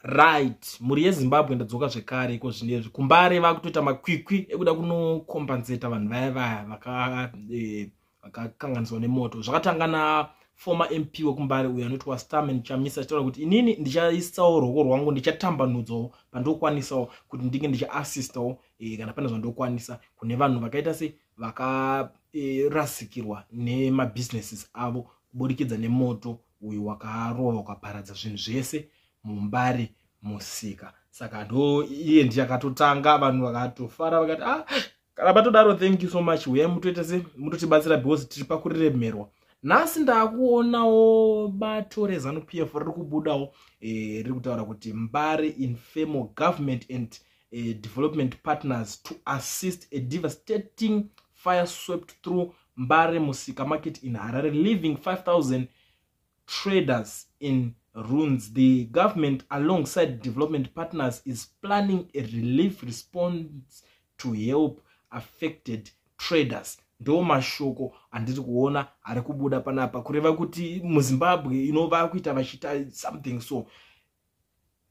Right, mhuri yeZimbabwe, ndadzoka zvekare iko zvinezvi. KuMbare vakutoita makwikwi ekuda kunokompanseta vanhu vaya vaya vakakanganiswa nemoto. Zvakatanga naformer MP wekuMbare uyo anotwa Starman Chamisa, achitaura kuti inini ndichaisawo ruoko rwangu, ndichatambanudzawo pandokwanisawo kuti ndinge ndichiassistawo kana pane zvandokwanisa kune vanhu vakaita se vakarasikirwa nemabhizinesis avo kuburikidza nemoto uyu wakarova ukaparadza zvinhu zvese muMbare Musika. Saka ndo iye ndiye akatotanga, vanhu vakatofara vakati, "Ah, kana patodaro, thank you so much, uyai mutoita se mutotibatsira because tiri pakuremerwa." Nhasi ndakuonawo bato reZANU PF riri kubudawo, riri kutaura kuti Mbare informal government and development partners to assist. A devastating fire swept through Mbare Musika market in Harare, leaving 5000 traders in ruins. The government, alongside development partners, is planning a relief response to help affected traders. Ndo mashoko andiri kuona ari kubuda panapa, kureva kuti muZimbabwe inova kuita vachiita something. So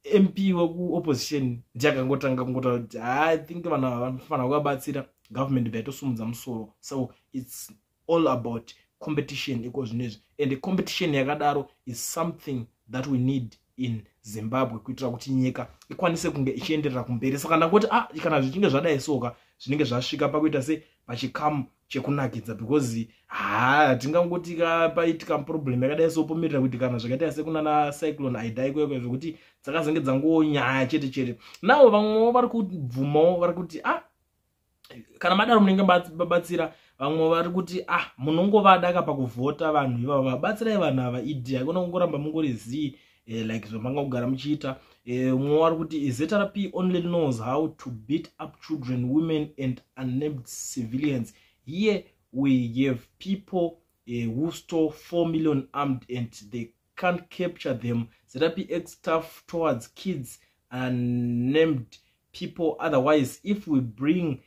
MP wekuopposition ndiye akangotanga kungotaura kuti, "I think vanhu ava vanofanira kuvabatsira." Government bvaitosumudza musoro. So it's all about competition iko zvinezvi, and competition yakadaro is something that we need in Zimbabwe kuitira kuti nyika ikwanise kunge ichienderera kumberi. Saka ndangoti, ah, kana zvichinge zvadai soka, zvinenge zvasvika pakuita se pachikamu chekunakidza, because ha, hatingangoti paitika problem yakadai so pomirira kuti kana zvakaita sekunana Cyclone Idai kwekwe, zvokuti dzakazenge dzangonyaya chete chete. Navo vamwewo vari kubvumawo, vari kuti, "Ah, kana madaro munenge mabatsira." Vamwe vari kuti, "Ah, munongovadaka pakuvhota vanhu ivava, batsirai vanhu ava." Idi haikona kungoramba mungori zii, like zvamanga kugara muchiita. Mumwe vari kuti, "ZRP only knows how to beat up children, women and unnamed civilians. Here we have people who stole 4 million armed and they can't capture them. ZRP acts tough towards kids, unnamed people. Otherwise, if we bring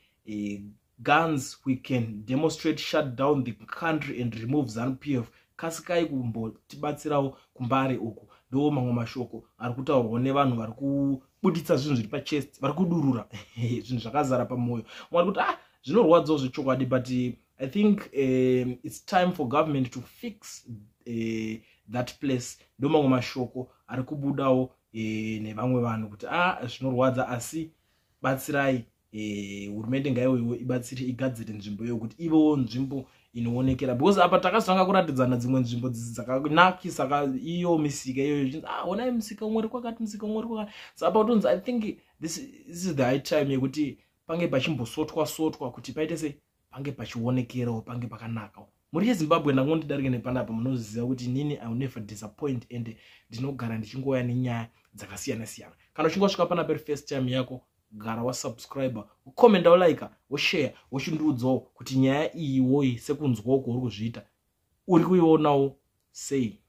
guns, we can demonstrate, shut down the country and remove ZANU PF. Kasikai kumbotibatsirawo kuMbare uku." Ndo mamwe mashoko ari kutaurwa nevanhu vari kubuditsa zvinhu zviri pachest, vari kudurura zvinhu zvakazara pamwoyo. Vari kuti, "Ah, zvinorwadzawo zvechokwadi, but I think it's time for government to fix that place." Ndo mamwe mashoko ari kubudawo nevamwe vanhu kuti, "Ah, zvinorwadza, asi batsirai, hurumende ngaiwewo ibatsire, igadzire nzvimbo iyo kuti ivewo nzvimbo inoonekera," because apa takazotanga kuratidzana dzimwe nzvimbo dzakanakisa, iyo misika iyoyo ichinzi, "Ah, onai musika umwe uri kwakati, musika umwe uri kwakati." So apa kutonzi, I think this is the high time yekuti pange pachimbosotwa sotwa kuti paite sei, pange pachionekerawo, pange pakanakawo. Mhuri yeZimbabwe, ndangondidarike nepanapa. Munoziva kuti inini I will never disappoint and ndinogara ndichingoya nenyaya dzakasiyana siyana. Kana uchinge wasvika panapa iri first time yako, gara wasubscribe, ukomenda, ulike, woshare, wochindiudzawo kuti nyaya iyi woi sekunzwawo kwauri kuzviita, uri kuionawo sei.